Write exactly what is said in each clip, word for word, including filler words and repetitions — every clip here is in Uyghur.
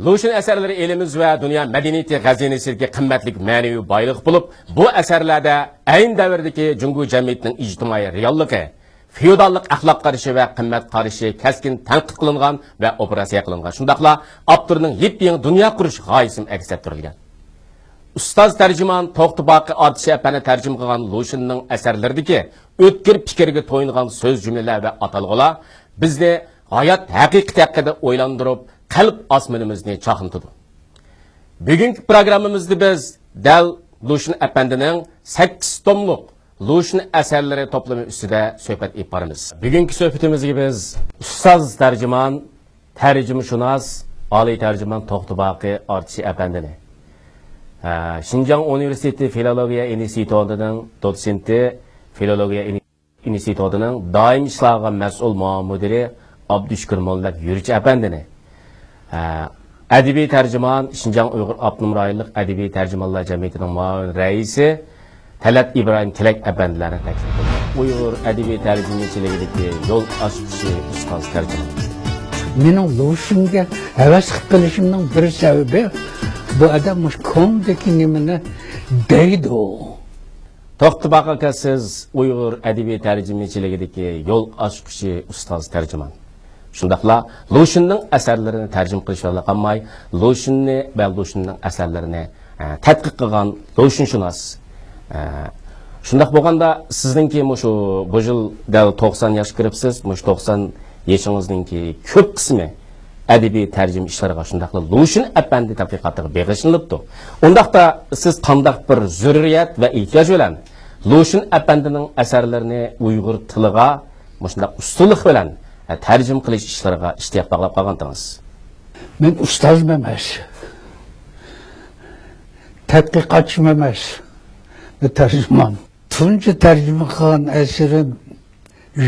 لۇشۈن ئەسەرلىرى ئېلىمىز ۋە دۇنيا مەدەنىيىتى خەزىنىسىدىكى قىممەتلىك مەنىۋى بايلىق بولۇپ، بۇ ئەسەرلەردە ئەينى دەۋردىكى جۇڭگو جەمئىيىتىنىڭ ئىجتىمائىي رېئاللىقى، فېئوداللىق ئەخلاق قارىشى ۋە قىممەت قارىشى كەسكىن تەنقىد قىلىنغان ۋە ئوپېراتسىيە قىلىنغان، شۇنداقلا ئاپتورنىڭ يېپيېڭى دۇنيا قۇرۇش غايىسىمۇ ئەكس ئەتتۈرۈلگەن. ئۇستاز تەرجىمان توختى باقى ئارتىشى ئەپەندى تەرجىمە قىلغان لۇشۈننىڭ ئەسەرلىرىدىكى ئۆتكۈر پىكىرگە تويۇنغان سۆز جۈملىلەر ۋە ئاتالغۇلار بىزنى ھايات ھەقىقىتى ھەققىدە ئويلاندۇرۇپ، قەلب ئاسمىنىمىزنى چاقنىتىدۇ. بۈگۈنكى پروگراممىمىزدا بىز دەل لۇشۈن ئەپەندىنىڭ سەككىز توملۇق لۇشۈن ئەسەرلىرى توپلىمى ئۈستىدە سۆھبەت ئېلىپ بارىمىز. بۈگۈنكى سۆھبىتىمىزگە بىز ئۇستاز تەرجىمان، تەرجىمىشۇناس، ئالىي تەرجىمان توختى باقى ئارتىشى ئەپەندىنى، ھە، شىنجاڭ ئۇنىۋېرسىتېتى فىلولوگىيە ئىنستىتۇتىنىڭ دوتسېنتى، فىلولوگىيە ئىنستىتۇتىنىڭ دائىمىي ئىشلارغا مەسئۇل مۇئاۋىن مۇدىرى ئابدۇشۈكۈر موللابېك يۈرۈچ ئەپەندىنى، ھە، ئەدەبىي تەرجىمان، شىنجاڭ ئۇيغۇر ئاپتونوم رايونلۇق ئەدەبىي تەرجىمانلار جەمئىيىتىنىڭ مۇئاۋىن رەئىسى تەلەت ئىبراھىم تىلەك ئەپەندىلەرنى تەكلىپ قىلدۇق. ئۇيغۇر ئەدەبىي تەرجىمىچىلىكىدىكى يول ئاچقۇچى ئۇستاز تەرجىمان. مېنىڭ لۇشۈنگە ھەۋەس قىلىپ قېلىشىمنىڭ بىر سەۋەبى، بۇ ئادەم مۇشۇ كومدىكى نېمىنى دەيدۇ. توختى باقى ئاكا، سىز ئۇيغۇر ئەدەبىي تەرجىمىچىلىكىدىكى يول ئاچقۇچى ئۇستاز تەرجىمان. شۇنداقلا لۇشۈننىڭ ئەسەرلىرىنى تەرجىمە قىلىش بىلەن قالماي، لۇشۈننى ۋە لۇشۈننىڭ ئەسەرلىرىنى، ئە، تەتقىق قىلغان لۇشۈنشۇناس. ئە، شۇنداق بولغاندا، سىزنىڭكى مۇشۇ، بۇ يىل دەل توقسان ياشقا كىرىپسىز، مۇشۇ توقسان يېشىڭىزنىڭكى كۆپ قىسمى ئەدەبىي تەرجىمە ئىشلىرىغا، شۇنداقلا لۇشۈن ئەپەندى تەتقىقاتىغا بېغىشلىنىپتۇ. ئۇنداقتا سىز قانداق بىر زۆرۈرىيەت ۋە ئېھتىياج بىلەن لۇشۈن ئەپەندىنىڭ ئەسەرلىرىنى ئۇيغۇر تىلىغا مۇشۇنداق ئۇستىلىق بىلەن، ئە، تەرجىمە قىلىش ئىشلىرىغا ئىشتىياق باغلاپ قالغانتىڭىز؟ مەن ئۇستازمۇ ئەمەس، تەتقىقاتچىمۇ ئەمەس، تەرجىمان. تۇنجى تەرجىمە قىلغان ئەسىرىم،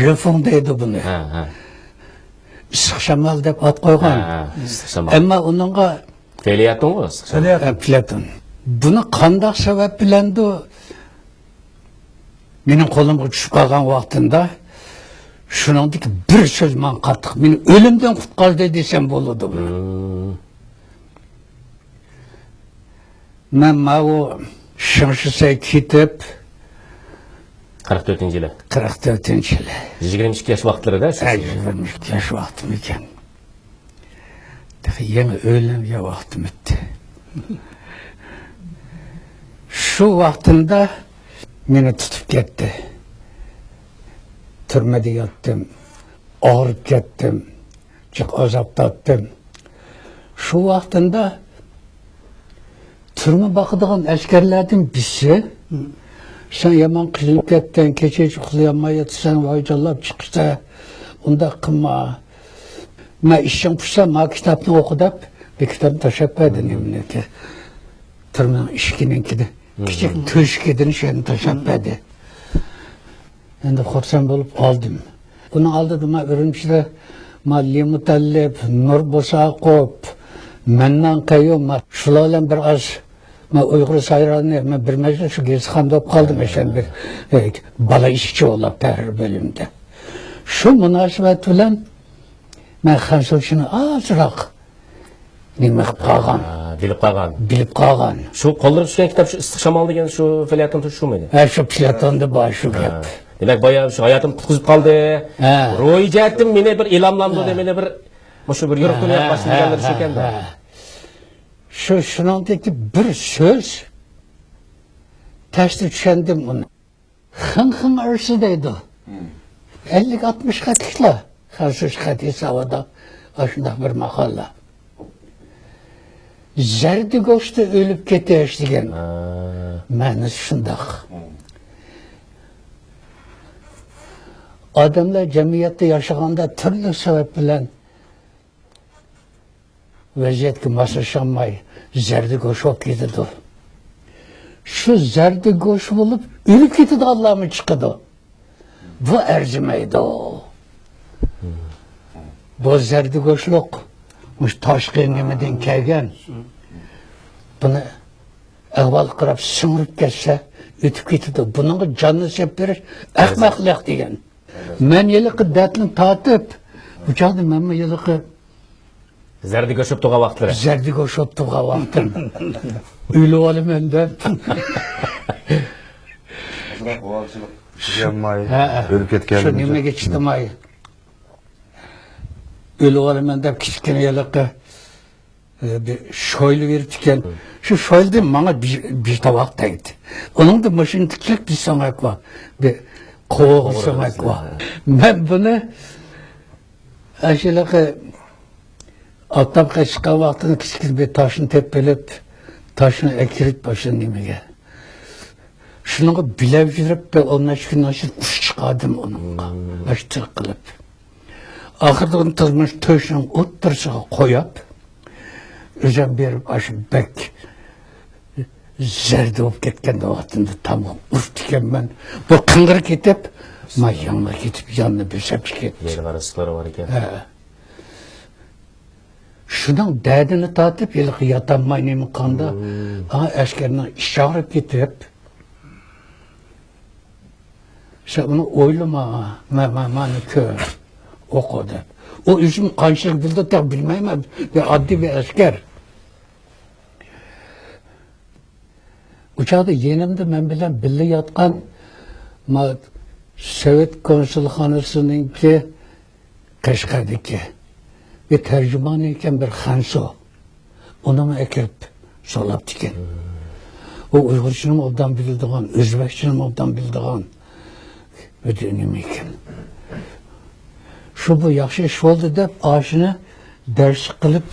ژېفۇڭ دەيدۇ بۇنى. ھە، ھە. ئىسسىق شامال دەپ ئات قويغان. ھە، ھە، ئىسسىق شامال. ئەمما ئۇنىڭغا فېليەتونغۇ ئىسسىق شامال. ھە، فېليەتون. بۇنى قانداق سەۋەب بىلەندۇ، مېنىڭ قولۇمغا چۈشۈپ قالغان ۋاقتىمدا، شۇنىڭدىكى بىر سۆز ماڭا قاتتىق، مېنى ئۆلۈمدىن قۇتقاردى دېسەم بولىدۇ بۇنى. ھىم. مەن ماۋۇ شېڭشىسەيگە كېتىپ، قىرىق تۆتىنچى يىلى. قىرىق تۆتىنچى يىلى. يىگىرمە ئىككى ياش ۋاقىتلىرىدا شۇ ھە، سىز؟ يىگىرمە ئىككى ياش ۋاقتىم ئىكەن. تېخى يېڭى ئۆيلەنگەن ۋاقتىم ئىدى. شۇ ۋاقتىمدا مېنى تۇتۇپ كەتتى. تۈرمىدە ياتتىم. ئاغرىپ كەتتىم. جىق ئازاب تارتتىم. شۇ ۋاقتىمدا تۈرمە باقىدىغان ئەسكەرلەردىن بىرسى، «سەن يامان قىينىلىپ كەتتىڭ، كېچىچە ئۇخلىيالماي ياتىسەن، ۋايجانلاپ چىقىسەن، ئۇنداق قىلما. مەن ئىچىڭ پۇشسا، ما كىتابنى ئوقۇ» دەپ، بىر كىتابنى تاشلاپ بەردى، نېمىنىڭكى، تۈرمىنىڭ ئىشىكىنىڭكىدە، كىچىك تۆشۈكىدىن شۇنى تاشلاپ بەردى. ئەمدى خۇرسەن بولۇپ قالدىم. ئۇنىڭ ئالدىدا مەن ئۈرۈمچىدە، مەن لى مۇتەللىپ، نۇر بوساقوف، مەننان قەييۇم، مەن شۇلار بىلەن بىر ئاز، مەن ئۇيغۇر سايرانى، مەن بىر مەزگىل شۇ گېزىتخانىدا بولۇپ قالدىم، ئەشەن بىر، ئە، بالا ئىشچى بولۇپ تەھرىر بۆلۈمىدە. شۇ مۇناسىۋەت بىلەن مەن خەنزۇچىنى ئازراق نېمە قىلىپ قالغان. ھا، بىلىپ قالغان. بىلىپ قالغان. شۇ قوللىرىغا چۈشكەن كىتاب شۇ ئىسسىق شامال دېگەن شۇ فېليەتون شۇمۇ ئىدى؟ ھە، شۇ فېليەتوندا بار شۇ گەپ. دېمەك، بايا شۇ ھاياتىمنى قۇتقۇزۇپ قالدى. ھە. روھىي جەھەتتىن مېنى بىر ئىلھاملاندۇردى، ھە. مېنى بىر، مۇشۇ بىر يورۇق دۇنياغا باشلىدى دېگەنلىرى شۇ ئىكەندە. ھە. شۇ، شۇنىڭدىكى بىر سۆز تەستە چۈشەندىم ئۇنى. خېڭخېڭ ئىرسى دەيدۇ. ئەللىك ئاتمىش خەتلىكلا خەنزۇچە خەت ھېسابىدا ئاشۇنداق بىر ماقالە. زەردە گۆشتە ئۆلۈپ كېتىش دېگەن مەنىسى شۇنداق. ئادەملەر جەمئىيەتتە ياشىغاندا تۈرلۈك سەۋەب بىلەن ۋەزىيەتكە ماسلىشالماي زەردە گۆش بولۇپ كېتىدۇ. شۇ زەردە گۆش بولۇپ ئۆلۈپ كېتىدىغانلارمۇ چىقىدۇ. بۇ ئەرزىمەيدۇ. بۇ زەردە گۆشلۈك مۇشۇ تاشقى نېمىدىن كەلگەن. بۇنى ئەھۋالغا قاراپ سىڭىرىپ كەتسە ئۆتۈپ كېتىدۇ. بۇنىڭغا جاننى سېلىپ بېرىش ئەخمەقلىق دېگەن. مەن ھېلىقى دەردنى تارتىپ، بۇ چاغدا مەنمۇ ھېلىقى زەردىگە ئوخشاپ تۇرغان ۋاقىتلىرى. زەردىگە ئوخشاپ تۇرغان ۋاقتىم. ئۆلۈۋالىمەن دەپ. ئازراق غۇۋالچىلىق. چىدىيالماي، ھە، ھە. ئۆلۈپ كەتكەن. شۇ نېمىگە چىدىماي. ئۆلۈۋالىمەن دەپ كىچىككىنە ھېلىقى، ئە، بىر شويلا بېرىپتىكەن. شۇ شويلىدىن ماڭا بىر، بىر تاۋاق تەگدى. ئۇنىڭدا مۇشۇنچىلىك بىر سۆڭەك بار. بىر قوۋۇق سۆڭەك بار. مەن بۇنى ئاشۇ ھېلىقى ئاپتاپقا چىققان ۋاقتىدا كىچىككىنە بىر تاشنى تېپىپ ئېلىپ، تاشنى ئەكىرىپ ئاشۇ نېمىگە. شۇنىڭغا بىلەپ يۈرۈپ، بىر ئون بەش كۈننىڭ ئىچىدە ئۈچ چىقاردىم ئۇنىڭغا. مم. ئاشۇ تىل قىلىپ. ئاخىرىدا ئۇنى تۇرمۇش تۆشۈكنىڭ ئوتتۇرىسىغا قويۇپ، ئۆزۈم بېرىپ ئاشۇ بەك زەردە بولۇپ كەتكەن ۋاقتىمدا تامغا ئۇرۇپتىكەنمەن. بۇ قىڭغىرىپ كېتىپ، ما ياڭلا كېتىپ، ياننى بۆسۈپ كەتتى. يەنە قاراسلىقلار بار ئىكەن. ھە. شۇنىڭ دەردىنى تارتىپ، ھېلىقى ياتالماي نېمە قاندا، مم. ھا، ئەسكەرنىڭ ئىچى ئاغرىپ كېتىپ، سەن ئۇنى ئويلىما، ما-، ما-، مانا كۆر، ئوقۇ دەپ. ئۇ ئۆزىمۇ قانچىلىك بىلىدۇ، تېخى بىلمەيمەن. بىر ئاددىي بىر ئەسكەر. ئۇ چاغدا يېنىمدا مەن بىلەن بىللە ياتقان ما-، سوۋېت كونسۇلخانىسىنىڭكى قەشقەردىكى بىر تەرجىمان ئىكەن، بىر خەنزۇ. ئۇنىمۇ ئەكىرىپ سولاپتىكەن. ئۇ ئۇيغۇرچىنىمۇ ئوبدان بىلىدىغان، ئۆزبەكچىنىمۇ ئوبدان بىلىدىغان بىر نېمە ئىكەن. شۇ بۇ ياخشى ئىش بولدى دەپ، ئاشۇنى دەرس قىلىپ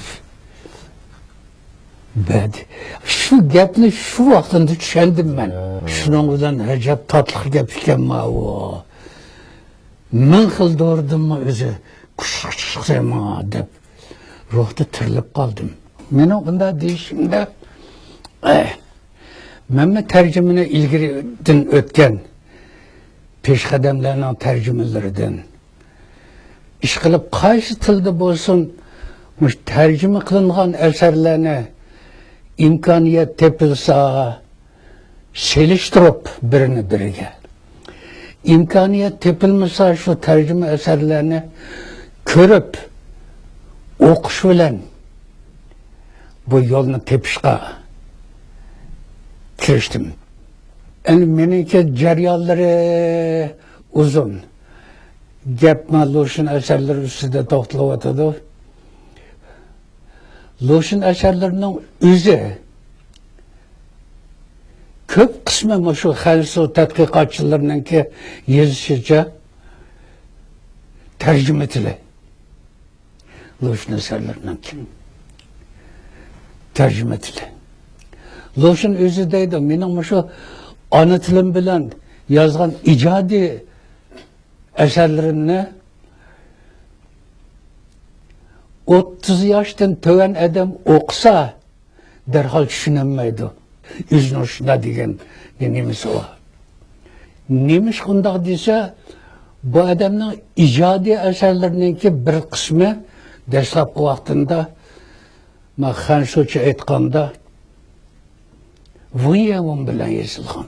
بەردى. شۇ گەپنى شۇ ۋاقتىمدا چۈشەندىم مەن. ھە. شۇنىڭ بىلەن ئەجەب تاتلىق گەپ ئىكەن ماۋۇ. مىڭ خىل دورىدىنمۇ ئۆزى كۈچلۈك چىقسا ماڭا دەپ روھتا تىرىلىپ قالدىم. مېنىڭ ئۇنداق دېيىشىمدە، ئەھ، مەنمۇ تەرجىمىنى ئىلگىرىدىن ئۆتكەن پېشقەدەملەرنىڭ تەرجىمىلىرىدىن. ئىشقىلىپ، قايسى تىلدا بولسۇن، مۇشۇ تەرجىمە قىلىنغان ئەسەرلەرنى ئىمكانىيەت تېپىلسا، سېلىشتۇرۇپ بىرىنى بىرىگە. ئىمكانىيەت تېپىلمىسا، شۇ تەرجىمە ئەسەرلەرنى كۆرۈپ ئوقۇش بىلەن بۇ يولنى تېپىشقا كىرىشتىم. ئەمدى مېنىڭكى جەريانلىرى ئۇزۇن. گەپ ما لۇشۈن ئەسەرلىرى ئۈستىدە توختىلىۋاتىدۇ. لۇشۈن ئەسەرلىرىنىڭ ئۆزى كۆپ قىسمى مۇشۇ خەنزۇ تەتقىقاتچىلىرىنىڭكى يېزىشىچە تەرجىمە تىلى. لۇشۈن ئەسەرلىرىنىڭكى تەرجىمە تىلى. لۇشۈن ئۆزى دەيدۇ، مېنىڭ مۇشۇ ئانا تىلىم بىلەن يازغان ئىجادىي ئەسەرلىرىمنى ئوتتۇز ياشتىن تۆۋەن ئادەم ئوقۇسا، دەرھال چۈشىنەلمەيدۇ. ئۆزىنىڭ شۇنداق دېگەن نېمىسى بار. نېمىشقا ئۇنداق دېسە، بۇ ئادەمنىڭ ئىجادىي ئەسەرلىرىنىڭكى بىر قىسمى دەسلەپكى ۋاقتىندا، مەن خەنزۇچە ئېيتقاندا، ۋېنيەۋېن بىلەن يېزىلغان.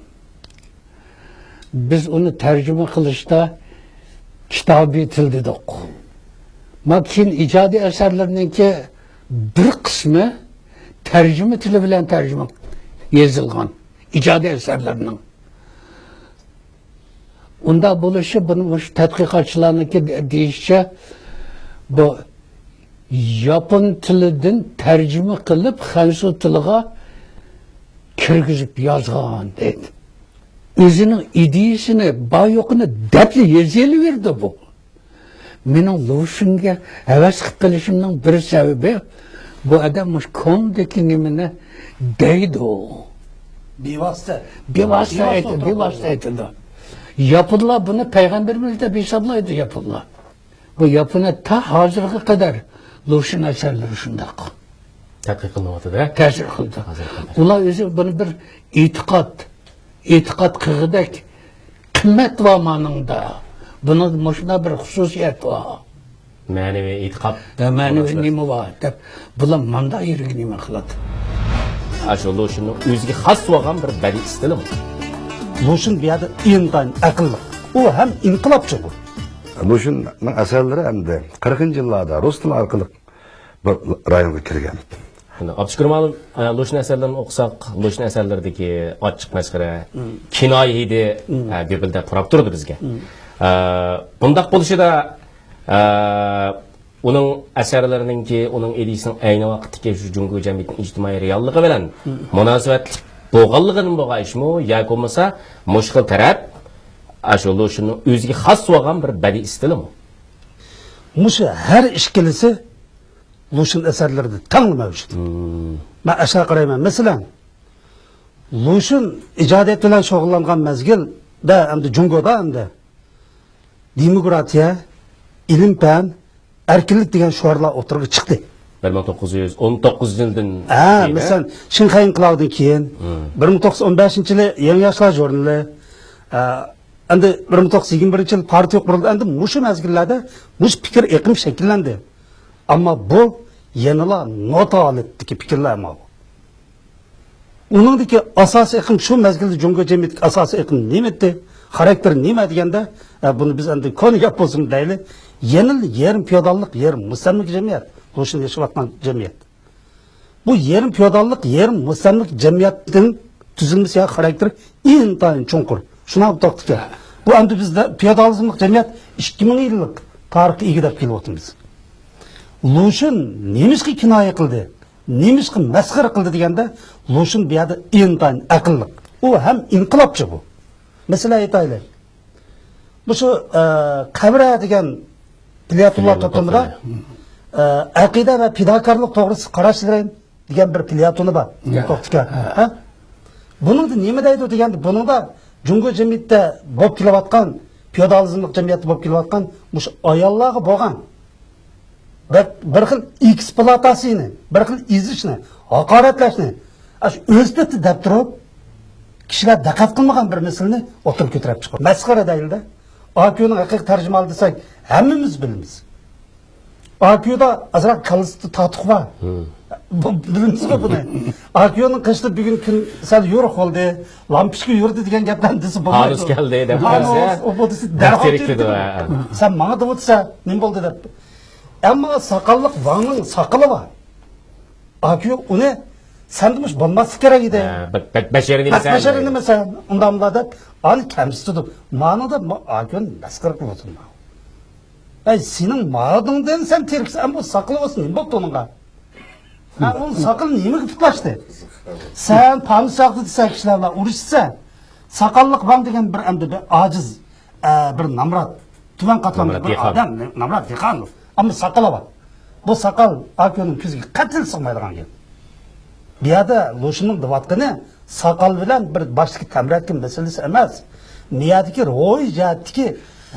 بىز ئۇنى تەرجىمە قىلىشتا كىتابىي تىل دېدۇق. ما كېيىن ئىجادىي ئەسەرلىرىنىڭكى بىر قىسمى تەرجىمە تىلى بىلەن تەرجىمە يېزىلغان، ئىجادىي ئەسەرلەرنىڭ. ئۇنداق بولۇشى، بۇنى مۇشۇ تەتقىقاتچىلارنىڭكى دېيىشىچە، بۇ ياپون تىلىدىن تەرجىمە قىلىپ خەنزۇ تىلىغا كىرگۈزۈپ يازغان دەيدۇ. ئۆزىنىڭ ئىدىيىسىنى بار يوقىنى دەپلا يېزىۋېرىدۇ بۇ. مېنىڭ لۇشۈنگە ھەۋەس قىلىپ قېلىشىمنىڭ بىر سەۋەبى، بۇ ئادەم مۇشۇ كونىدىكى نېمىنى دەيدۇ. بىۋاسىتە. بىۋاسىتە بىۋاسىتە ئېيتىدۇ، توختاپ بىۋاسىتە قالىدۇ. ئېيتىدۇ. ياپونلار بۇنى پەيغەمبىرىمىز دەپ ھېسابلايدۇ، ياپونلار. بۇ ياپونىيە تا ھازىرغا قەدەر لۇشۈن ئەسەرلىرى شۇنداق. تەتقىق قىلىنىۋاتىدۇ، ھە؟ تەسىر قىلدى. ھازىرغا قەدەر. ئۇلار ئۆزى بۇنى بىر ئېتىقاد، ئېتىقاد قىلغۇدەك قىممەت بار مانىڭدا. بۇنىڭدا مۇشۇنداق بىر خۇسۇسىيەت بار. مەنىۋى ئېتىقاد. ھە، مەنىۋى نېمە بار دەپ، بۇلار مانداق يېرىگە نېمە قىلىدۇ؟ ئاشۇ لۇشۈننىڭ ئۆزىگە خاس بولغان بىر بەدىئىي ئىستىلى بار. لۇشۈن بۇ يەردە ئىنتايىن ئەقىللىق. ئۇ ھەم ئىنقىلابچى بۇ. لۇشۈننىڭ ئەسەرلىرى ئەمدى قىرىقىنچى يىللاردا رۇس تىلى ئارقىلىق بۇ رايونغا كىرگەن. ئابدۇشۈكۈر مۇئەللىم، ئە، لۇشۈن ئەسەرلىرىنى ئوقۇساق، لۇشۈن ئەسەرلىرىدىكى ئاچچىق مەسخىرە، كىنايە ھىدى، ئە، گۈپۈلدەپ پۇراپ تۇرىدۇ بىزگە. ئە، بۇنداق بولۇشىدا، ئە، ئۇنىڭ ئەسەرلىرىنىڭكى، ئۇنىڭ ئىدىيىسىنىڭ ئەينى ۋاقىتتىكى شۇ جۇڭگو جەمئىيىتىنىڭ ئىجتىمائىي رېئاللىقى بىلەن مۇناسىۋەتلىك بولغانلىقىدىن بولغان ئىشمۇ ياكى بولمىسا مۇشۇ خىل تەرەپ، ئاشۇ لۇشۈننىڭ ئۆزىگە خاس بولغان بىر بەدىئىي ئىستىلىمۇ؟ مۇشۇ ھەر ئىككىلىسى لۇشۈن ئەسەرلىرىدە تەڭلا مەۋجۇت. مەن ئاشۇنداق قارايمەن. مەسىلەن، لۇشۈن ئىجادىيەت بىلەن شۇغۇللانغان مەزگىلدە، ئەمدى جۇڭگودا ئەمدى دېموكراتىيە، ئىلىم-پەن، ئەركىنلىك دېگەن شوئارلار ئوتتۇرىغا چىقتى. بىر مىڭ توققۇز يۈز ئون توققۇزىنچى يىلدىن ھە، كېيىن، مەسىلەن، شىنخەي ئىنقىلابىدىن كېيىن، بىر مىڭ توققۇز يۈز ئون بەشىنچى يىلى يېڭى ياشلار ژۇرنىلى، ئە، ئەمدى بىر مىڭ توققۇز يۈز يىگىرمە بىرىنچى يىلى پارتىيە قۇرۇلدى. ئەمدى مۇشۇ مەزگىللەردە مۇشۇ پىكىر ئېقىمى شەكىللەندى. ئەمما بۇ يەنىلا نوتا ھالەتتىكى پىكىرلەر ئەمما بۇ. ئۇنىڭدىكى ئاساسىي ئېقىم، شۇ مەزگىلدە جۇڭگو جەمئىيىتىدىكى ئاساسىي ئېقىم نېمە ئىدى؟ خاراكتېرى نېمە دېگەندە، ئە، بۇنى بىز ئەمدى كونا گەپ بولسىمۇ دەيلى، يەنىلا يېرىم فېئوداللىق، يېرىم مۇستەملىكە جەمئىيەت، لۇشۈن ياشاۋاتقان جەمئىيەت. بۇ يېرىم فېئوداللىق، يېرىم مۇستەملىكە جەمئىيەتنىڭ تۈزۈلمىسى يا خاراكتېرى ئىنتايىن چوڭقۇر. شۇنداق بىر توختىكەن. بۇ ئەمدى بىزدە فېئودالىزملىق جەمئىيەت ئىككى مىڭ يىللىق تارىخقا ئىگە دەپ كېلىۋاتىمىز. لۇشۈن نېمىشقا كىنايە قىلدى؟ نېمىشقا مەسخىرە قىلدى دېگەندە، لۇشۈن بۇ يەردە ئىنتايىن ئەقىللىق. ئۇ ھەم ئىنقىلابچى بۇ. مەسىلەن ئېيتايلى. مۇشۇ، ئە، قەبرە دېگەن پلياتونلار توپلىمىدا، ئە، ئەقىدە ۋە پىداكارلىق توغرىسىدا قاراشلىرىم دېگەن بىر پلياتونى بار. يا. توختىكەن. ھە. ھە؟ بۇنىڭدا نېمە دەيدۇ دېگەندە، بۇنىڭدا جۇڭگو جەمئىيىتىدە بولۇپ كېلىۋاتقان، فېئودالىزملىق جەمئىيەتتە بولۇپ كېلىۋاتقان مۇشۇ ئاياللارغا بولغان بىر، بىر خىل ئېكسپلۇئاتاتسىيىنى، بىر خىل ئېزىشنى، ھاقارەتلەشنى، ئاشۇ ئۆز پېتى دەپ تۇرۇپ، كىشىلەر دىققەت قىلمىغان بىر مەسىلىنى ئوتتۇرىغا كۆتۈرۈپ چىقىدۇ. مەسخىرە دەيلى-دە. ئاكيۇنىڭ ھەقىقىي تەرجىمىھالى دېسەك، ھەممىمىز بىلىمىز. ئاكيۇدا ئازراق كاللىسىدا تاتۇق بار. بۇ، بىلىمىزغۇ بۇنى. ئاكيۇنىڭ قېشىدا بۈگۈن كۈن سەل يورۇق بولدى، لامپۇچكا يۈردى دېگەن گەپلەرنى دېسە بولمايدۇ. ھادىس كەلدى دەپ قارىسا، ئۇ، ئۇ، ئۇ دېسە دەرھال دەرھال تېرىكلىدى. سەن ماڭا دەۋاتىسەن، نېمە بولدى دەپ. ئەمما ساقاللىق ۋاڭنىڭ ساقىلى بار. ئاكيۇ ئۇنى سەندە مۇشۇ بولماسلىق كېرەك ئىدى. ھە، بەك، بەك بەشەرىي نېمە سەن؟ بەك بەشەرىي نېمە سەن؟ ئۇنداقلا دەپ، ئانى كەمسىتىدۇ. مانىدا ما-، ئاكيۇنى مەسخىرە قىلىۋاتىدۇ. ئەي، سېنىڭ مادىڭدىن سەن تېرىكسەن، ئەمما بۇ ساقىلى بولسا نېمە بوپتۇ ئۇنىڭغا؟ ھە، ئۇنىڭ ساقىلى نېمىگە پۇتلاشتى؟ سەن پالمىسى چاغدا دېسە كىشىلەر بىلەن ئۇرۇشىسەن. ساقاللىق ۋاڭ دېگەن بىر ئەمدى بىر ئاجىز، ئە، بىر نامرات، تۆۋەن قاتلامدا نامرات بىر دېھقان. ئادەم، نامرات دېھقان. ئەمما ساقىلى بار. بۇ ساقال ئاكيۇنىڭ كۆزىگە قەتئىي سىغمايدىغان گەپ. بۇ يەردە لۇشۈننىڭ دەۋاتقىنى ساقال بىلەن بىر باشتىكى تەمرەتكە مەسىلىسى ئەمەس. بۇ يەردىكى روھىي جەھەتتىكى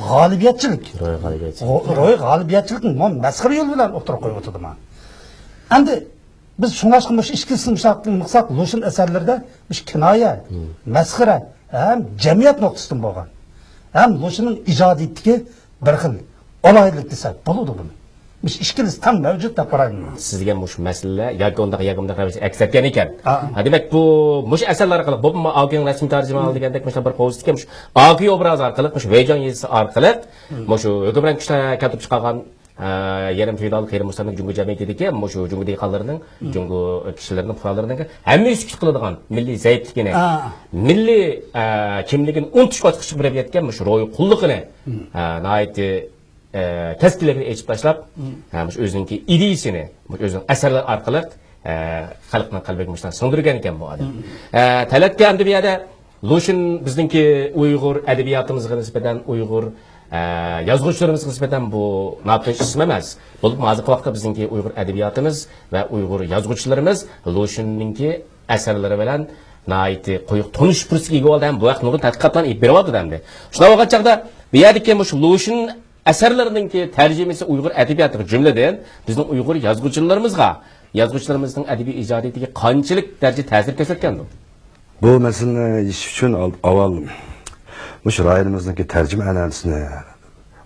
غالىبىيەتچىلىك. روھىي غالىبىيەتچىلىك. غو-، روھىي غالىبىيەتچىلىكنى مۇ-، مەسخىرە يول بىلەن ئوتتۇرىغا قويۇۋاتىدۇ مانا. ئەمدى بىز شۇڭلاشقا مۇشۇ ئىككىسىنى مۇشۇنداق قىلمىساق، لۇشۈن ئەسەرلىرىدە مۇشۇ كىنايە، مەسخىرە ھەم جەمئىيەت نۇقتىسىدىن بولغان، ھەم لۇشۈننىڭ ئىجادىيىتىدىكى بىر خىل ئالاھىدىلىك دېسەك بولىدۇ بۇنى. مۇشۇ ئىككىلىسى تەڭ مەۋجۇت دەپ قارايمەن. سىز دېگەن مۇشۇ مەسىلىلەر ياكى ئۇنداق، ياكى مۇنداق رەۋىشتە ئەكس ئەتكەن ئىكەن. ھە. ھە، دېمەك، بۇ، مۇشۇ ئەسەرلەر ئارقىلىق، بولۇپمۇ ئاكيۇنىڭ رەسمىي تەرجىمىھالى دېگەندەك، مۇشۇنداق بىر پوۋېست ئىكەن، مۇشۇ ئاكيۇ ئوبرازى ئارقىلىق، مۇشۇ ۋېيجاڭ يېزىسى ئارقىلىق، مۇشۇ ھۆكۈمران كۈچلەر كەلتۈرۈپ چىقارغان، ئە، يېرىم فېئودال، يېرىم مۇستەملىكە جۇڭگو جەمئىيىتىدىكى مۇشۇ جۇڭگو دېھقانلىرىنىڭ، جۇڭگو كىشىلىرىنىڭ، پۇقرالىرىنىڭ ھەممىسى سۈكۈت قىلىدىغان مىللىي زەئىپلىكىنى، مىللىي، ئە، كىملىكىنى ئۇنتۇشقا چىقىپ بېرىپ يەتكەن مۇشۇ روھىي قۇللۇقىنى، ئە، ناھايىتى، ئە، كەسكىنلىكىنى ئېچىپ تاشلاپ، ھە، مۇشۇ ئۆزىنىڭكى ئىدىيىسىنى مۇشۇ ئۆزىنىڭ ئەسەرلىرى ئارقىلىق، ئە، خەلقنىڭ قەلبىگە مۇشۇنداق سىڭدۈرگەن ئىكەن بۇ ئادەم. ئە، تەلەتكە ئەمدى بۇ يەردە لۇشۈن بىزنىڭكى ئۇيغۇر ئەدەبىياتىمىزغا نىسبەتەن، ئۇيغۇر، ئە، يازغۇچىلىرىمىزغا نىسبەتەن بۇ ناتونۇش ئىسىم ئەمەس. بولۇپمۇ ھازىرقى ۋاقىتتا بىزنىڭكى ئۇيغۇر ئەدەبىياتىمىز ۋە ئۇيغۇر يازغۇچىلىرىمىز لۇشۈننىڭكى ئەسەرلىرى بىلەن ناھايىتى قويۇق تونۇشۇش پۇرسىتىگە ئىگە بولدى ھەم بۇ ھەقتە نۇرغۇن تەتقىقاتلارنى ئېلىپ بېرىۋاتىدۇ ئەمدى. شۇنداق بولغان چاغدا بۇ يەردىكى مۇشۇ لۇشۈن ئەسەرلىرىنىڭكى تەرجىمىسى ئۇيغۇر ئەدەبىياتىغا جۈملىدىن بىزنىڭ ئۇيغۇر يازغۇچىلىرىمىزغا، يازغۇچىلىرىمىزنىڭ ئەدەبىي ئىجادىيىتىگە قانچىلىك دەرىجىدە تەسىر كۆرسەتكەندۇ؟ بۇ مەسىلىنى يېشىش ئۈچۈن ئال-، ئاۋۋال مۇشۇ رايونىمىزنىڭكى تەرجىمە ئەنئەنىسىنى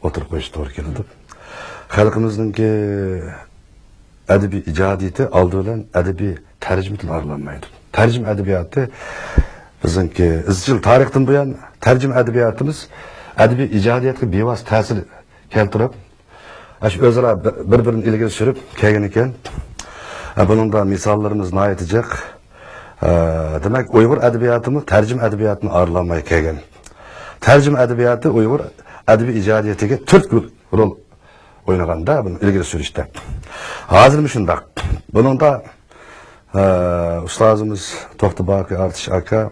ئوتتۇرىغا قويۇش توغرا كېلىدۇ. خەلقىمىزنىڭكى ئەدەبىي ئىجادىيىتى ئالدى بىلەن ئەدەبىي تەرجىمىدىن ئايرىلالمايدۇ. تەرجىمە ئەدەبىياتى بىزنىڭكى ئىزچىل تارىختىن بۇيان تەرجىمە ئەدەبىياتىمىز ئەدەبىي ئىجادىيەتكە بىۋاسىتە تەسىر كەلتۈرۈپ، ئاشۇ ئۆزئارا بىر-، بىر-بىرىنى ئىلگىرى سۈرۈپ كەلگەن ئىكەن. ئە، بۇنىڭدا مىساللىرىمىز ناھايىتى جىق. ئە، دېمەك، ئۇيغۇر ئەدەبىياتىمۇ تەرجىمە ئەدەبىياتىنى ئارىلانماي كەلگەن. تەرجىمە ئەدەبىياتى ئۇيغۇر ئەدەبىي ئىجادىيىتىگە تۈرتكە رول ئوينىغاندا، بۇنى ئىلگىرى سۈرۈشتە. ھازىرمۇ شۇنداق. بۇنىڭدا، ئە، ئۇستازىمىز توختى باقى ئارتىش ئاكا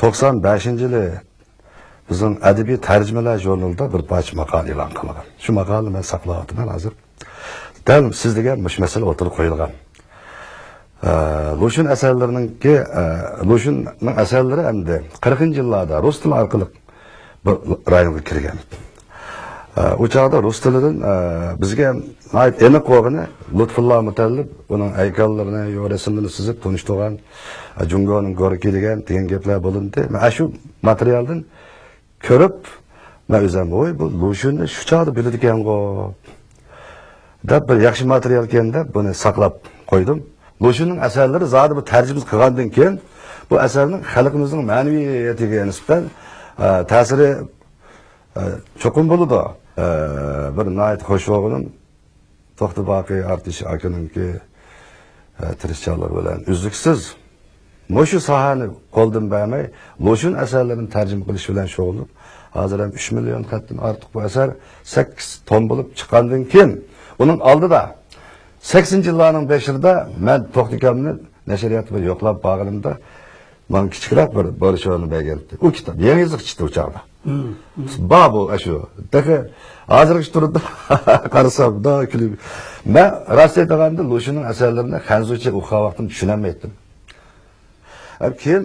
توقسان بەشىنچى يىلى بىزنىڭ ئەدەبىي تەرجىمىلەر ژۇرنىلىدا بىر پارچە ماقالە ئېلان قىلغان. شۇ ماقالىنى مەن ساقلاۋاتىمەن ھازىر. دەل سىز دېگەن مۇشۇ مەسىلە ئوتتۇرىغا قويۇلغان. ئە، لۇشۈن ئەسەرلىرىنىڭكى، ئە، لۇشۈننىڭ ئەسەرلىرى ئەمدى قىرىقىنچى يىللاردا رۇس تىلى ئارقىلىق بۇ رايونغا كىرگەن. ئە، ئۇ چاغدا رۇس تىلىدىن، ئە، بىزگە ناھايىتى ئېنىق بولغىنى لۇتپۇللا مۇتەللىپ ئۇنىڭ ھەيكەللىرىنى، يو، رەسىملىرىنى سىزىپ تونۇشتۇرغان، ئە، جۇڭگونىڭ گوركىي دېگەن، دېگەن گەپلەر بولۇندى. مەن ئاشۇ ماتېرىيالدىن كۆرۈپ، مەن ئۆزۈم، ۋوي، بۇ لۇشۈننى شۇ چاغدا بىلىدىكەنغۇ دەپ، بىر ياخشى ماتېرىيالكەن دەپ بۇنى ساقلاپ قويدۇم. لۇشۈننىڭ ئەسەرلىرى زادى بۇ تەرجىمە قىلغاندىن كېيىن، بۇ ئەسەرنىڭ خەلقىمىزنىڭ مەنىۋىيىتىگە نىسبەتەن، ئە، تەسىرى، ئە، چوقۇم بولىدۇ. ئە، بىر ناھايىتى خوش بولغىنىم، توختى باقى ئارتىش ئاكىنىڭكى، ئە، تىرىشچانلىقى بىلەن ئۈزلۈكسىز مۇشۇ ساھەنى قولدىن بەرمەي، لۇشۈن ئەسەرلىرىنى تەرجىمە قىلىش بىلەن شۇغۇللىنىپ، ھازىر ھەم ئۈچ مىليون خەتتىن ئارتۇق بۇ ئەسەر سەككىز توم بولۇپ چىققاندىن كېيىن، ئۇنىڭ ئالدىدا سەكسىنىنچى يىللارنىڭ بېشىدا مەن توختى ئاكامنى نەشرىياتتا بىر يوقلاپ بارغىنىمدا، ماڭا كىچىكرەك بىر بروشيۇرنى بەرگەنتى. ئۇ كىتاب يېڭى يېزىق چىقتى ئۇ چاغدا. بار بۇ، ئاشۇ. تېخى ھازىرغىچە تۇرىدۇ. قارىسام، دا كۈلۈپ. مەن راست ئېيتىدىغاندا، لۇشۈننىڭ ئەسەرلىرىنى خەنزۇچە ئوقۇغان ۋاقتىمدا چۈشىنەلمەيتتىم. ھەم كېيىن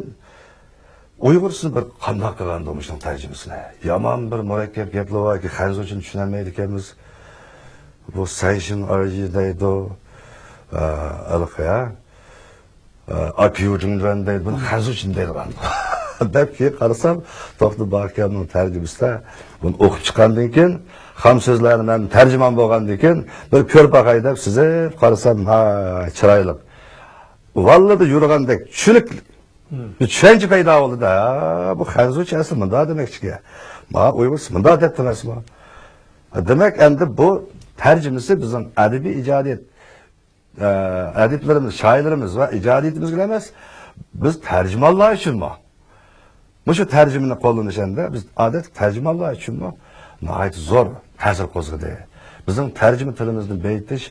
ئۇيغۇرچىسىنى بىر قانداق قىلغاندۇ مۇشۇنىڭ تەرجىمىسىنى؟ يامان بىر مۇرەككەپ گەپلەر باركى، خەنزۇچىنى چۈشىنەلمەيدىكەنمىز. بۇ سەنشىن ئارجى دەيدۇ. ئە، ھېلىقى، ھە؟ ئاكيۇجۇڭدۇەن دەيدۇ، بۇنى خەنزۇچە دەيدىغان. دەپ كېيىن قارىسام، توختى باقىيەمنىڭ تەرجىمىسىدە بۇنى ئوقۇپ چىققاندىن كېيىن، خام سۆزلەرنى مەن تەرجىمان بولغاندىن كېيىن، بىر كۆرۈپ باقاي دەپ سىزىپ قارىسام، ھاي، چىرايلىق. ۋاللىدا يۈرگەندەك چۈشىنىك، بىر چۈشەنچە پەيدا بولدى-دە. ھە، بۇ خەنزۇچە ئەسلى مۇنداق دېمەكچىكەن. ماڭا ئۇيغۇرچە مۇنداق دەپتۇ ئەمەسمۇ؟ دېمەك، ئەمدى بۇ تەرجىمىسى بىزنىڭ ئەدەبىي ئىجادىيەت ئە، ئەدىبلىرىمىز، شائىرلىرىمىز ۋە ئىجادىيىتىمىزگىلا ئەمەس، بىز تەرجىمانلار ئۈچۈنمۇ؟ مۇشۇ تەرجىمىنى قوللىنىش ئەمدى بىز ئادەتتە تەرجىمانلار ئۈچۈنمۇ ناھايىتى زور تەسىر قوزغىدى. بىزنىڭ تەرجىمە تىلىمىزنى بېيىتىش،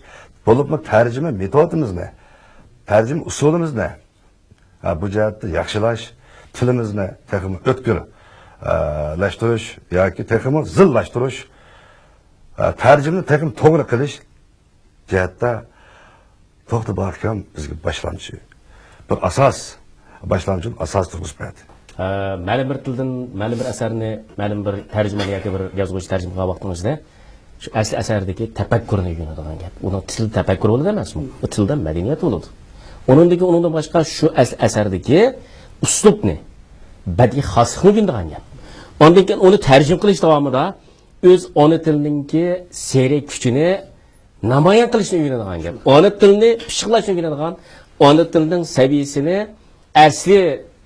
بولۇپمۇ تەرجىمە مېتودىمىزنى، تەرجىمە ئۇسۇلىمىزنى، ئە، بۇ جەھەتتە ياخشىلاش، تىلىمىزنى تېخىمۇ ئۆتكۈر، ئە، لاشتۇرۇش ياكى تېخىمۇ زىللاشتۇرۇش، ئە، تەرجىمىنى تېخىمۇ توغرا قىلىش، جەھەتتە توختى باقىكام بىزگە باشلامچى، بىر ئاساس، باشلامچى ئاساس تۇرغۇزۇپ بەردى. ھە، مەلۇم بىر تىلدىن، مەلۇم بىر ئەسەرنى مەلۇم بىر تەرجىمە ياكى بىر يازغۇچى تەرجىمە قىلغان ۋاقتىڭىزدا، شۇ ئەسلى ئەسەردىكى تەپەككۇرنى ئۆگىنىدىغان گەپ. ئۇنىڭ تىلدا تەپەككۇر بولىدۇ ئەمەسمۇ؟ ئۇ تىلدا مەدەنىيەت بولىدۇ. ئۇنىڭدىن كېيىن، ئۇنىڭدىن باشقا شۇ ئەسلى ئەسەردىكى ئۇسلۇبنى، بەدىئىي خاسلىقنى ئۆگىنىدىغان گەپ. ئاندىن كېيىن ئۇنى تەرجىمە قىلىش داۋامىدا ئۆز ئانا تىلىنىڭكى سېرىك كۈچىنى نامايان قىلىشنى ئۆگىنىدىغان گەپ. ئانا تىلنى پىششىقلاشنى ئۆگىنىدىغان، ئانا تىلنىڭ سەۋىيەسىنى ئەسلى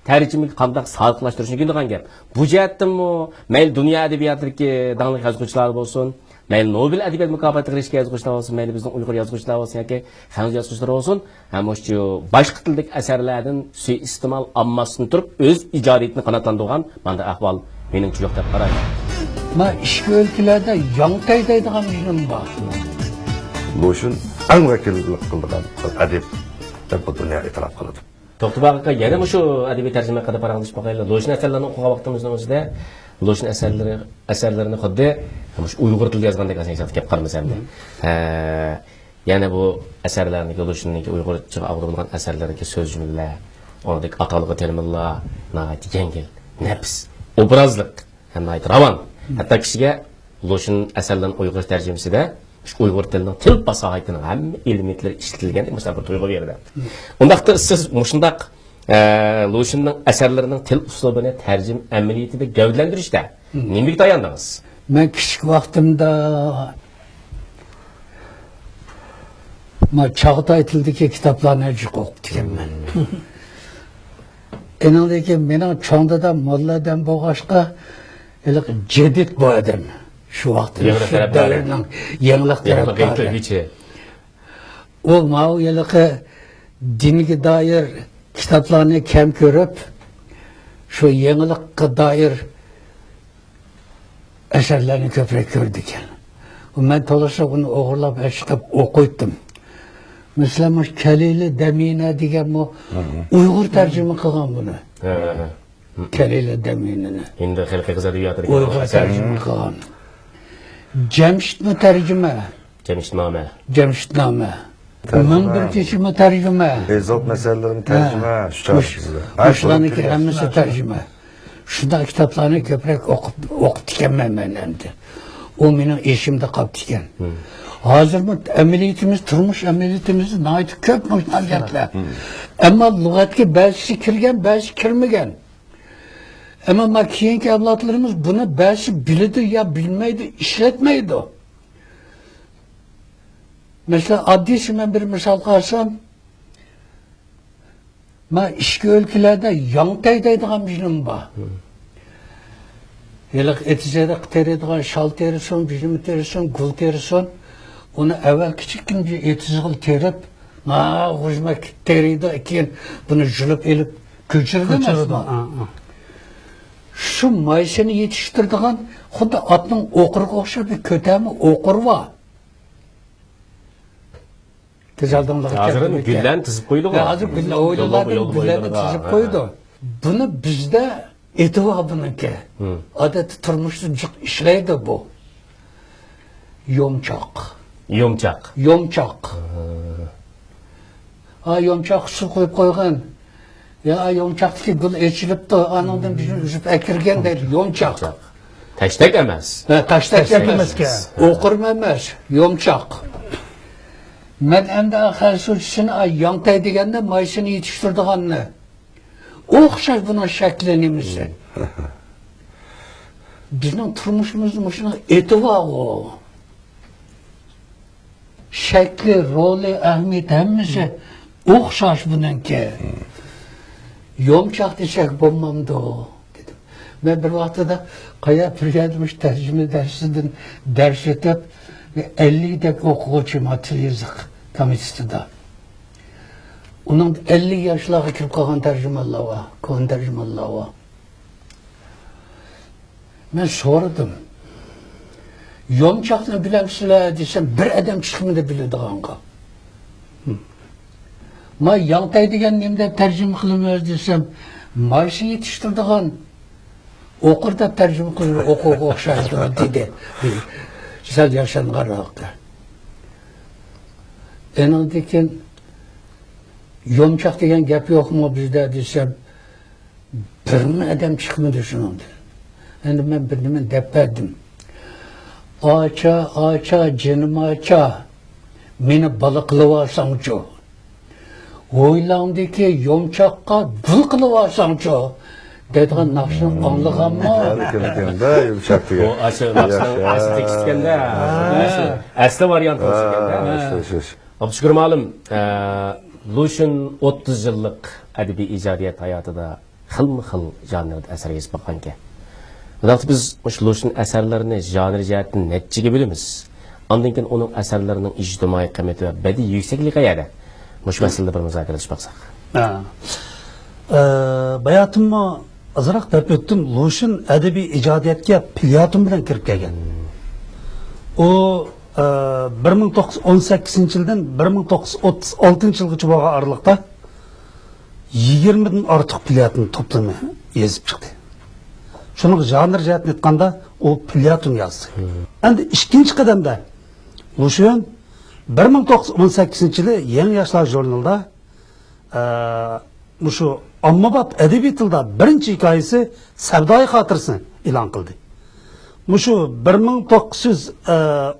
تەرجىمىگە قانداق سادىقلاشتۇرۇشنى ئۆگىنىدىغان گەپ. بۇ جەھەتتىنمۇ مەيلى دۇنيا ئەدەبىياتىدىكى داڭلىق يازغۇچىلار بولسۇن، مەيلى نوبېل ئەدەبىيات مۇكاپاتىغا ئېرىشكەن يازغۇچىلار بولسۇن، مەيلى بىزنىڭ ئۇيغۇر يازغۇچىلار بولسۇن ياكى خەنزۇ يازغۇچىلار بولسۇن، ھەم مۇشۇ باشقا تىلدىكى ئەسەرلەردىن سۇيىئىستېمال ئالماستىن تۇرۇپ، ئۆز ئىجادىيىتىنى قاناتلاندۇرغان مانداق ئەھۋال مېنىڭچە يوق دەپ قارايمەن. مانا ئىچكى ئۆلكىلەردە ياڭكەي دەيدىغان ئىنىم بار. لۇشۈن ئەڭ ۋەكىللىك قىلىدىغان بىر ئەدىب دەپ بۇ دۇنيا ئېتىراپ قىلىدۇ. توختى باقى ئاكا، يەنە مۇشۇ ئەدەبىي تەرجىمە ھەققىدە پاراڭلىشىپ باقايلى. لۇشۈن ئەسەرلىرىنى ئوقۇغان ۋاقتىمىزنىڭ ئۆزىدە لۇشۈن ئەسەرلىرى، ئەسەرلىرىنى خۇددى مۇشۇ ئۇيغۇر تىلىدا يازغاندەك ئەسەر كەپ قارىمىسا ئەمدى. ھە. يەنە بۇ ئەسەرلەرنىكى، لۇشۈننىڭكى ئۇيغۇرچىغا ئاۋۇرۇلغان ئەسەرلىرىدىكى سۆز جۈملىلەر، ئۇنىڭدىكى ئاتالغۇ تېمىلار ناھايىتى يەڭگىل، نەپىس، ئوبرازلىق ھەم ناھايىتى راۋان. ھەتتا كىشىگە لۇشۈن ئەسەرلىرىنىڭ ئۇيغۇرچە تەرجىمىسىدە شۇ ئۇيغۇر تىلىنىڭ تىل پاساھىتىنىڭ ھەممە ئېلېمېنتلىرى ئىشلىتىلگەندەك مۇشۇنداق بىر تۇيغۇ بېرىدۇ. ئۇنداقتا سىز مۇشۇنداق، ئە، لۇشۈننىڭ ئەسەرلىرىنىڭ تىل ئۇسلۇبىنى تەرجىمە ئەمەلىيىتىدە گەۋدىلەندۈرۈشتە نېمىگە تاياندىڭىز؟ مەن كىچىك ۋاقتىمدا ما چاغاتاي تىلىدىكى كىتابلارنى جىق ئوقۇپتىكەنمەن. ئېنىڭدىن كېيىن مېنىڭ چوڭ دادام موللا ئادەم بولغاچقا، ھېلىقى جەدىد بۇ ئادەم. شۇ ۋاقىتتا يېڭىلىق شۇ تەرەپدارى. دەۋرنىڭ يېڭىلىق يېڭىلىق تەرەپدارى. ئېيتىلغۇچى. ئۇ ماۋۇ ھېلىقى دىنگە دائىر كىتابلارنى كەم كۆرۈپ، شۇ يېڭىلىققا دائىر ئەسەرلەرنى كۆپرەك كۆرىدىكەن. مەن تولىسى ئۇنى ئوغرىلاپ ئەچىقىپ ئوقۇيتتۇم. مەسىلەن، مۇشۇ كەلىلى دەمىنە دېگەنمۇ ئۇيغۇر تەرجىمە قىلغان بۇنى. ھە، ھە، ھە. كەلىلى دەمىنىنى. ھىندى خەلقىي قىز ئەدەبىياتىدىكى ئۇيغۇر ئەسەر. تەرجىمە قىلغان. جەمشىتمۇ تەرجىمە. جەمشىتنامە. جەمشىتنامە. تەرجىمە. مىڭ بىر كېچىمۇ تەرجىمە. ئېزوپ مەسەللىرىمۇ ھە. تەرجىمە. شۇ مۇش-، چاغدا بىزدە. ھە، مۇشۇلارنىڭكى ھەممىسى تەرجىمە. شۇنداق كىتابلارنى كۆپرەك ئوقۇپ، ئوقۇپتىكەنمەن مەن ئەمدى. ئۇ مېنىڭ ئېشىمدا قاپتىكەن. ھازىرمۇ ئەمەلىيىتىمىز، تۇرمۇش ئەمەلىيىتىمىزدە ناھايىتى كۆپ مۇشۇنداق گەپلەر. ئەمما لۇغەتكە بەزىسى كىرگەن، بەزىسى كىرمىگەن. ئەمما ما كېيىنكى ئەۋلادلىرىمىز بۇنى بەزىسى بىلىدۇ يا بىلمەيدۇ، ئىشلەتمەيدۇ. مەسىلەن، ئاددىيسى مەن بىر مىسالغا ئالسام، ما ئىچكى ئۆلكىلەردە ياڭتەي دەيدىغان بىر نېمە بار. ھېلىقى ئېتىز-ئېرىق تېرىيدىغان، شال تېرىسۇن، بىژىمە تېرىسۇن، گۈل تېرىسۇن، ئۇنى ئەۋۋەل كىچىككىنە بىر ئېتىزغا تېرىپ، ما غۇژمە تېرىيدۇ، كېيىن بۇنى يۇلۇپ ئېلىپ كۆچۈرىدۇ. كۆچۈرىدۇ، ئەمەسمۇ؟ ھە، ھە. شۇ مايسىنى يېتىشتۈرىدىغان خۇددى ئاتنىڭ ئوقۇرىغا ئوخشاپ بىر كۆتەرمە ئوقۇر بار. كۆز ئالدىڭلارغا ھازىر كەلتۈرۈپ گۈللەرنى تىزىپ قويىدىغۇ. ھە، ھازىر گۈل، ھويلىلاردا يولغا، يولغا، گۈللەرنى يولغا. تىزىپ ھە، قويىدۇ. ھە. بۇنى بىزدە ئېتىۋا بۇنىڭكى. ھىم. ئادەتتە تۇرمۇشتا جىق ئىشلەيدۇ بۇ. يومچاق. يومچاق. يومچاق. ھا، يومچاققا سۇ قۇيۇپ قويغان. يا، يومچاقتىكى گۈل ئېچىلىپتۇ، ئانىڭدىن بىزنى ئۈزۈپ ئەكىرگەن دەيدۇ، يومچاق. يومچاق. تەشتەك ئەمەس. ھە، تەشتەك تەشتەك ئەمەس. ئەمەسكەن. ئوقۇرمەن ئەمەس، يومچاق. مەن ئەمدى خەنزۇچىسىنى، ئاي، ياڭتەي دېگەندە مايسىنى يېتىشتۈرىدىغاننى. ئوخشاش بۇنىڭ شەكلى نېمىسى. بىزنىڭ تۇرمۇشىمىزدا مۇشۇنىڭ ئېتى بارغۇ. شەكلى، رولى، ئەھمىيىتى ھەممىسى ئوخشاش بۇنىڭكى. يومچاق دېسەك بولمامدۇ؟ دېدىم. مەن بىر ۋاقتىدا قايا بىر يەردە مۇشۇ تەرجىمە دەرسىدىن دەرس ئۆتۈپ، بىر ئەللىكتەك ئوقۇغۇچى ما تىل يېزىق كومىتېتىدا. ئۇنىڭ ئەللىك ياشلارغا كىرىپ قالغان تەرجىمانلار بار، كونا تەرجىمانلار بار. مەن سورىدىم. يومچاقنى بىلەمسىلەر دېسەم، بىر ئادەم چىقمىدى بىلىدىغانغا. ما ياڭتەي دېگەن نېمە دەپ تەرجىمە قىلىمىز دېسەم، مايسا يېتىشتۈرىدىغان ئوقۇر دەپ تەرجىمە قىلىمىز، ئوقۇرغا ئوخشايدۇ دېدى. سەل ياشانغانراق. ئېنىڭدىن كېيىن يومچاق دېگەن گەپ يوقمۇ بىزدە دېسەم، بىرمۇ ئادەم چىقمىدى شۇنىڭدىن. ئەمدى مەن بىر نېمە دەپ بەردىم. ئاچا، ئاچا، جېنىم ئاچا، مېنى بالا قىلىۋالساڭچۇ؟ ھويلاڭدىكى يومچاققا گۈل قىلىۋالساڭچۇ؟ دەيدىغان ناخشىنى ئاڭلىغانمۇ؟ ھەركىمكىندە يۇمشاق بۇ دېگەن. ئاشۇ ناخشىنىڭ ياخشى. ئەسلى تېكىستى ئىكەندە. ھە. ئەسلى ۋارىيانتى بولسا ئىكەندە. ھە، شۇ، شۇ، شۇ. ئابدۇشۈكۈر مۇئەللىم، ئە، لۇشۈن ئوتتۇز يىللىق ئەدەبىي ئىجادىيەت ھاياتىدا خىلمۇ خىل ژانىردا ئەسەر يېزىپ باققانىكەن. بۇنداقتا بىز مۇشۇ لۇشۈن ئەسەرلىرىنى ژانىر جەھەتتىن نەچچىگە بۆلىمىز؟ ئاندىن كېيىن ئۇنىڭ ئەسەرلىرىنىڭ ئىجتىمائىي قىممىتى ۋە بەدىئىي يۈكسەكلىكى قەيەردە؟ مۇشۇ مەسىلىدە بىر مۇزاكىرىلىشىپ باقساق. ھە. ئە، باياتىنمۇ ئازراق دەپ ئۆتتۈم، لۇشۈن ئەدەبىي ئىجادىيەتكە پلياتون بىلەن كىرىپ كەلگەن. ئۇ، ئە، بىر مىڭ توققۇز يۈز ئون سەككىزىنچى يىلدىن بىر مىڭ توققۇز يۈز ئوتتۇز ئالتىنچى يىلغىچە بولغان ئارىلىقتا يىگىرمىدىن ئارتۇق پلياتون توپلىمى يېزىپ چىقتى. شۇنىڭ ژانىر جەھەتتىن ئېيتقاندا، ئۇ پلياتون يازدى. مم. ئەمدى ئىككىنچى قەدەمدە لۇشۈن بىر مىڭ توققۇز يۈز ئون سەككىزىنچى يىلى يېڭى ياشلار ژۇرنىلىدا، ئە، مۇشۇ ئاممىباب ئەدەبىي تىلدا بىرىنچى ھېكايىسى سەۋدايى خاتىرىسىنى ئېلان قىلدى. مۇشۇ بىر مىڭ توققۇز يۈز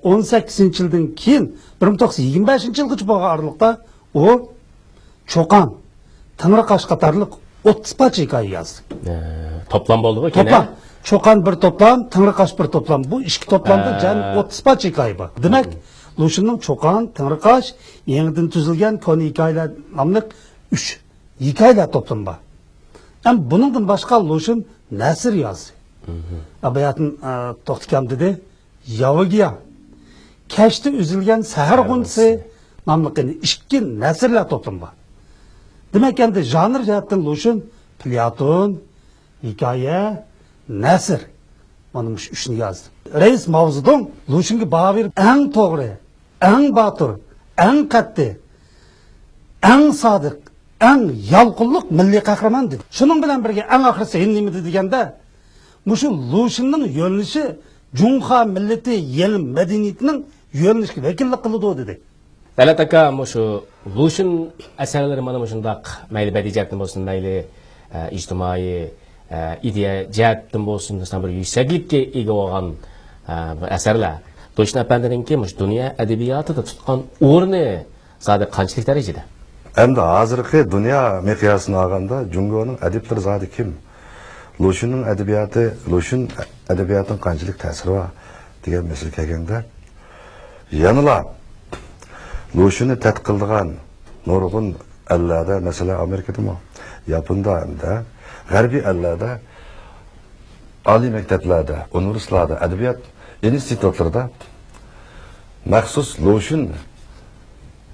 ئون سەككىزىنچى يىلدىن كېيىن بىر مىڭ توققۇز يۈز يىگىرمە بەشىنچى يىلغىچە بولغان ئارىلىقتا ئۇ چوقان، تەڭرىقاش قاتارلىق ئوتتۇز پارچە ھېكايە يازدى. ئە، توپلام بولدىغۇ، كېيىن؟ توپلام. چوقان بىر توپلام، تەڭرىقاش بىر توپلام. بۇ ئىككى توپلامدا ئە، جەمئىي ئوتتۇز پارچە ھېكايە بار. دېمەك، مم، لۇشۈننىڭ چوقان، تەڭرىقاش، يېڭىدىن تۈزۈلگەن كونا ھېكايىلەر ناملىق ئۈچ ھېكايىلەر توپلىمى بار. ھەم بۇنىڭدىن باشقا لۇشۈن نەسر يازدى. مم. ئە، باياتىن، ئە، توختى ئاكام دېدى. ياۋىگيا، كەچتە ئۈزۈلگەن سەھەر غۇنچىسى ناملىق يەنە ئىككى نەسرلەر توپلىمى بار. دېمەك، ئەمدى ژانر جەھەتتىن لۇشۈن، پېلياتون، ھېكايە، نەسر. مانا مۇشۇ ئۈچنى يازدى. رەئىس ماۋزېدۇڭ لۇشۈنگە باھا بېرىپ، ئەڭ توغرا، ئەڭ باتۇر، ئەڭ قەتئىي، ئەڭ سادىق، ئەڭ يالقۇنلۇق مىللىي قەھرىمان دېدى. شۇنىڭ بىلەن بىرگە ئەڭ ئاخىرىسى ھېلى نېمە دېدى دېگەندە، مۇشۇ لۇشۈننىڭ يۆنىلىشى جۇڭخۇا مىللىتى يېڭى مەدەنىيىتىنىڭ يۆنىلىشىگە ۋەكىللىك قىلىدۇ دېدى. تەلئەت ئاكا، مۇشۇ لۇشۈن ئەسەرلىرى مانا مۇشۇنداق مەيلى بەدىئىي جەھەتتىن بولسۇن، مەيلى، ئە، ئىجتىمائىي، ئە، ئىدىيە جەھەتتىن بولسۇن، مۇشۇنداق بىر يۈكسەكلىككە ئىگە بولغان، ئە، بىر ئەسەرلەر. لۇشۈن ئەپەندىنىڭكى مۇشۇ دۇنيا ئەدەبىياتىدا تۇتقان ئورنى زادى قانچىلىك دەرىجىدە؟ ئەمدى ھازىرقى دۇنيا مىقياسىنى ئالغاندا، جۇڭگونىڭ ئەدىبلىرى زادى كىم؟ لۇشۈننىڭ ئەدەبىياتى، لۇشۈن ئەدەبىياتىنىڭ قانچىلىك تەسىرى بار دېگەن مەسىلىگە كەلگەندە، يەنىلا لۇشۈننى تەتقىق قىلىدىغان نۇرغۇن ئەللەردە، مەسىلەن، ئامېرىكىدىمۇ، ياپوندا ھەمدە غەربىي ئەللەردە ئالىي مەكتەپلەردە، ئۇنىۋېرسىتېتلاردا، ئەدەبىيات ئىنستىتۇتلىرىدا مەخسۇس لۇشۈن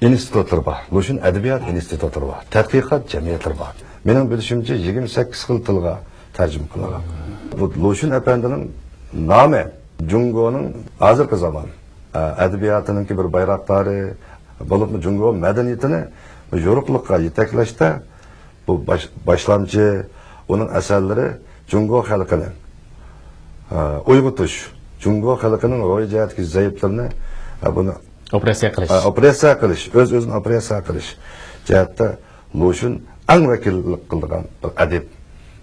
ئىنستىتۇتلىرى بار، لۇشۈن ئەدەبىيات ئىنستىتۇتلىرى بار، تەتقىقات جەمئىيەتلىرى بار. مېنىڭ بىلىشىمچە، يىگىرمە سەككىز خىل تىلغا تەرجىمە قىلىنغان. بۇ لۇشۈن ئەپەندىنىڭ نامى جۇڭگونىڭ ھازىرقى زامان، ئە، ئەدەبىياتىنىڭكى بىر بايراقدارى، بولۇپمۇ جۇڭگو مەدەنىيىتىنى يورۇقلۇققا يېتەكلەشتە بۇ باش-، باشلامچى، ئۇنىڭ ئەسەرلىرى جۇڭگو خەلقىنى، ئە، ئويغىتىش، جۇڭگو خەلقىنىڭ روھىي جەھەتتىكى زەئىپلىرىنى، ئە، بۇنى، ئوپېراتسىيە قىلىش. ئە، ئوپېراتسىيە قىلىش، ئۆز-ئۆزىنى ئوپېراتسىيە قىلىش جەھەتتە لۇشۈن ئەڭ ۋەكىللىك قىلىدىغان بىر ئەدىب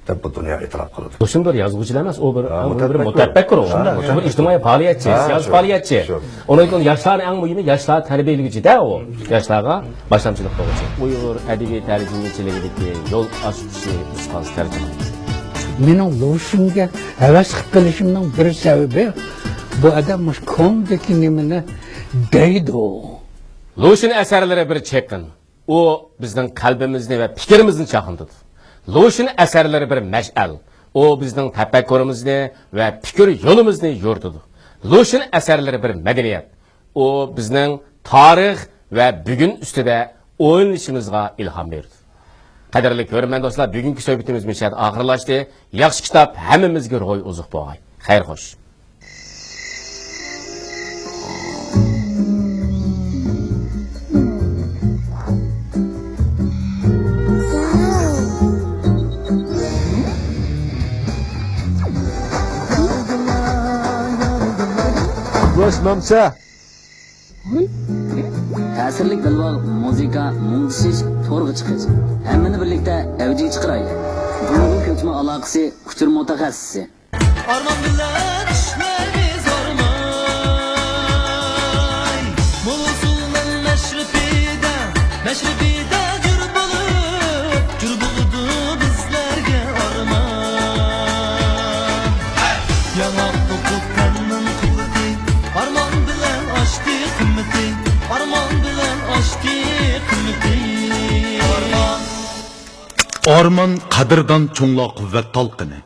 دەپ بۇ دۇنيا ئېتىراپ قىلىدۇ. لۇشۈن بىر يازغۇچىلا ئەمەس، ئۇ بىر، ھە، ئۇ بىر مۇتەپەككۇر. مۇتەپەككۇر ئۇ. شۇنداق. ئۇ بىر ئىجتىمائىي پائالىيەتچى، ھە، سىياسىي پائالىيەتچى. شۇ. ئۇنىڭ ئۈچۈن ياشلارنى ئەڭ مۇھىمى ياشلار تەربىيەلىگۈچىدە ئۇ. ياشلارغا باشلامچىلىق قىلغۇچى. ئۇيغۇر ئەدەبىي تەرجىمىچىلىكىدىكى يول ئاچقۇچى ئۇستاز تەرجىمە. مېنىڭ لۇشۈنگە ھەۋەس قىلىپ قېلىشىمنىڭ بىر سەۋەبى، بۇ ئادەم مۇشۇ كوندىكى نېمىنى دەيدۇ. لۇشۈن ئەسەرلىرى بىر چېقىن. ئۇ بىزنىڭ قەلبىمىزنى ۋە پىكرىمىزنى چاقنىتىدۇ. لۇشۈن ئەسەرلىرى بىر مەشئەل. ئۇ بىزنىڭ تەپەككۇرىمىزنى ۋە پىكىر يولىمىزنى يورۇتىدۇ. لۇشۈن ئەسەرلىرى بىر مەدەنىيەت. ئۇ بىزنىڭ تارىخ ۋە بۈگۈن ئۈستىدە ئويلىنىشىمىزغا ئىلھام بېرىدۇ. قەدىرلىك كۆرۈرمەن دوستلار، بۈگۈنكى سۆھبىتىمىز مۇشۇ يەردە ئاخىرلاشتى. ياخشى كىتاب ھەممىمىزگە روھىي ئوزۇق بولغاي. خەير خوش. بوش مامچە. تەسىرلىك بىلۋال، مۇزىكا، مۇڭدىشىش، تورغا چىقىش. ھەممىنى بىرلىكتە ئەۋجىگە چىقىرايلى. جۇڭگو كۆچمە ئالاقىسى، ئۇچۇر مۇتەخەسسىسى. ئارمان بىلەن ئىشلەيمىز ئارمان. مولا ئۇسۇلنىڭ مەشرىپىدە، مەشرىپىدە جۈر بولۇپ، جۈر بولىدۇ بىزلەرگە ئارمان. ياڭاق توقۇپ تەننىڭ قىممىتى، ئارمان بىلەن ئاشتى قىممىتى، ئارمان بىلەن ئاشتى قىممىتى. ئارمان. ئارمان قەدىردان چوڭلار قۇۋۋەت تالقىنى.